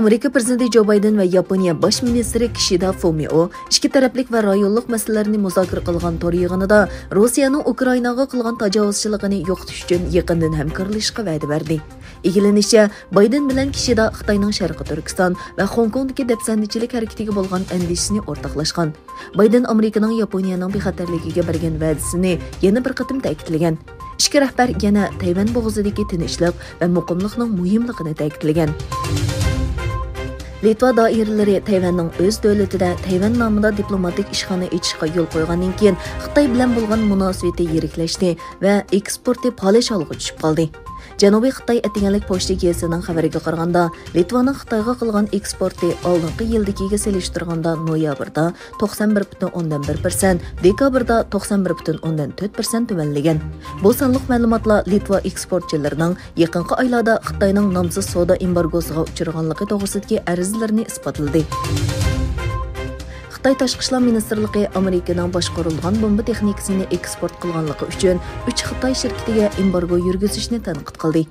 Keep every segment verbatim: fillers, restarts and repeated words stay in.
ئامېرىكا پىرېزىدېنتى جو بايدېن ۋە ياپونىيە باش مىنىستىرى كىشىدا فۇمىئو ئىككى تەرەپلىك ۋە رايونلۇق مەسىلىلەرنى مۇزاكىرە قىلغان تور يىغىنىدا روسىيەنىڭ ئۇكرائىناغا قىلغان تاجاۋۇزچىلىقىنى يوقىتىش ئۈچۈن يېقىندىن ھەمكارلىشىشقا ۋەدە بەردى. ئىگىلىنىشىچە، بايدېن بىلەن كىشىدا خىتاينىڭ شەرقىي تۈركىستان ۋە خوڭكوڭدىكى دەپسەندىچىلىك ھەرىكىتىگە بولغان ئەندىشىسىنى ئورتاقلاشقان. بايدېن ئامېرىكىنىڭ ياپونىيەنىڭ بىخەتەرلىكىگە بەرگەن ۋەدىسىنى يەنە بىر قېتىم تەكىتلىگەن. ئىككى رەھبەر يەنە تەيۋەن بوغۇزىدىكى تىنچلىق ۋە مۇقىملىقنىڭ مۇھىملىقىنى تەكىتلىگەن. لىتۋا دائىرىلىرى تەيۋەننىڭ ئۆز دۆلىتىدە تەيۋەن نامىدا دىپلوماتىك ئىشخانا ئېچىشقا يول قويغاندىن كېيىن، خىتاي بىلەن بولغان مۇناسىۋىتى يىرىكلەشتى ۋە ئېكسپورتى پالەچ ھالغا چۈشۈپ قالدى. جەنۇبىي خىتاي ئەتىگەنلىك پوچتا گېزىتىنىڭ خەۋىرىگە قارىغاندا، لىتۋانىڭ خىتايغا قىلغان ئېكسپورتى ئالدىنقى يىلدىكىگە سېلىشتۇرغاندا نويابىردا توقسان بىر پۈتۈن ئوندىن بىر پىرسەنت، دېكابىردا توقسان بىر پۈتۈن ئوندىن تۆت پىرسەنت تۆۋەنلىگەن. بۇ سانلىق مەلۇماتلار لىتۋا ئېكسپورتچىلىرىنىڭ يېقىنقى ئايلاردا خىتاينىڭ نامسىز سودا ئېمبارگوسىغا ئۇچرىغانلىقى توغرىسىدىكى ئەرزلىرىنى ئىسپاتلىدى. خىتاي تاشقى ئىشلار مىنىستىرلىقى ئامېرىكىنىڭ باشقۇرۇلغان بومبا تېخنىكىسىنى ئېكسپورت قىلغانلىقى ئۈچۈن ئۈچ خىتاي شىركىتىگە ئېمبارگو يۈرگۈزۈشنى تەنقىد قىلدى.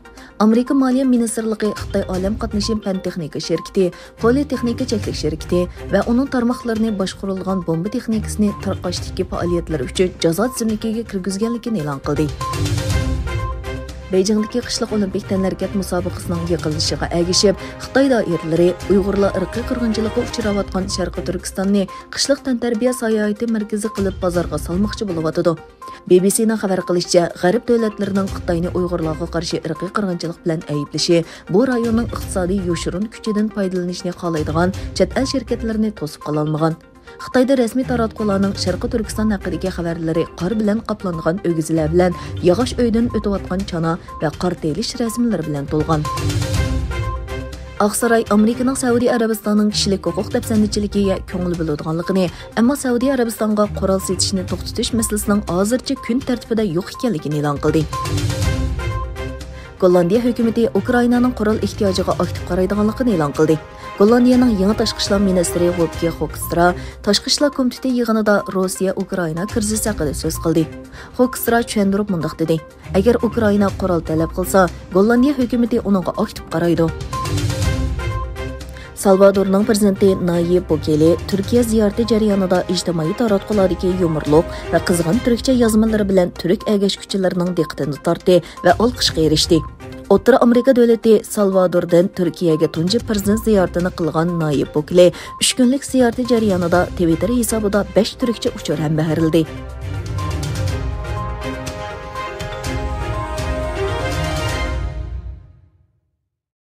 ئامېرىكا مالىيە مىنىستىرلىقى خىتاي ئالەم قاتنىشى پەن تېخنىكا شىركىتى، پولى تېخنىكا چەكلىك شىركىتى ۋە ئۇنىڭ تارماقلىرىنى باشقۇرۇلغان بومبا تېخنىكىسىنى تارقاشتىكى پائالىيەتلىرى ئۈچۈن جازا تىزىملىكىگە كىرگۈزگەنلىكىنى ئېلان قىلدى. بېيجىڭدىكى قىشلىق ئولىمپىك تەنھەرىكەت مۇسابىقىسىنىڭ يېقىنلىشىشىغا ئەگىشىپ، خىتاي دائىرىلىرى ئۇيغۇرلار ئىرقىي قىرغىنچىلىققا ئۇچراۋاتقان شەرقىي تۈركىستاننى قىشلىق تەنتەربىيە ساياھىتى مەركىزى قىلىپ بازارغا سالماقچى بولۇۋاتىدۇ. بى بى سىنىڭ خەۋەر قىلىشىچە، غەرب دۆلەتلىرىنىڭ خىتاينى ئۇيغۇرلارغا قارشى ئىرقىي قىرغىنچىلىق بىلەن ئەيىبلىشى بۇ رايوننىڭ ئىقتىسادىي يوشۇرۇن كۈچىدىن پايدىلىنىشنى خالايدىغان چەت ئەل شىركەتلىرىنى توسۇپ قالالمىغان. خىتايدا رەسمىي تاراتقۇلارنىڭ شەرقىي تۈركىستان ھەققىدىكى خەۋەرلىرى قار بىلەن قاپلانغان ئۆگزىلەر بىلەن ياغاچ ئۆيدىن ئۆتۈۋاتقان چانا ۋە قار تېيىلىش رەسىملىرى بىلەن تولغان. ئاقساراي ئامېرىكىنىڭ سەئۇدى ئەرەبىستاننىڭ كىشىلىك ھوقۇق دەپسەندىچىلىكىگە كۆڭۈل بۆلىدىغانلىقىنى، ئەمما سەئۇدى ئەرەبىستانغا قورال سېتىشنى توختىتىش مەسىلىسىنىڭ ھازىرچە كۈن تەرتىپىدە يوق ئىكەنلىكىنى ئېلان قىلدى. گوللاندىيە ھۆكۈمىتى ئۇكرائىنانىڭ قورال ئېھتىياجىغا ئاكتىپ قارايدىغانلىقىنى ئېلان قىلدى. گوللاندىيەنىڭ يېڭى تاشقى ئىشلار مىنىستىرى ۋوپكې خوكسترا تاشقى ئىشلار كومىتېتى يىغىنىدا روسىيە ئۇكرائىنا كىرىزىسى ھەققىدە سۆز قىلدى. خوكسترا چۈشەندۈرۈپ مۇنداق دېدى: ئەگەر ئۇكرائىنا قورال تەلەپ قىلسا، گوللاندىيە ھۆكۈمىتى ئۇنىڭغا ئاكتىپ قارايدۇ. سالۋادورنىڭ پىرېزىدېنتى نايىب بۇكېلى تۈركىيە زىيارىتى جەريانىدا ئىجتىمائىي تاراتقۇلاردىكى يۇمۇرلۇق ۋە قىزغىن تۈركچە يازمىلىرى بىلەن تۈرك ئەگەشكۈچىلىرىنىڭ دىققىتىنى تارتتى ۋە ئالقىشقا ئېرىشتى. ئوتتۇرا ئامېرىكا دۆلىتى سالۋادوردىن تۈركىيەگە تۇنجى پىرېزىدېنت زىيارىتىنى قىلغان نايىب بۇكېلى ئۈچ كۈنلۈك زىيارىتى جەريانىدا تىۋىتتېر ھېسابىدا بەش تۈركچە ئۇچۇر ھەمبەھىرلىدى.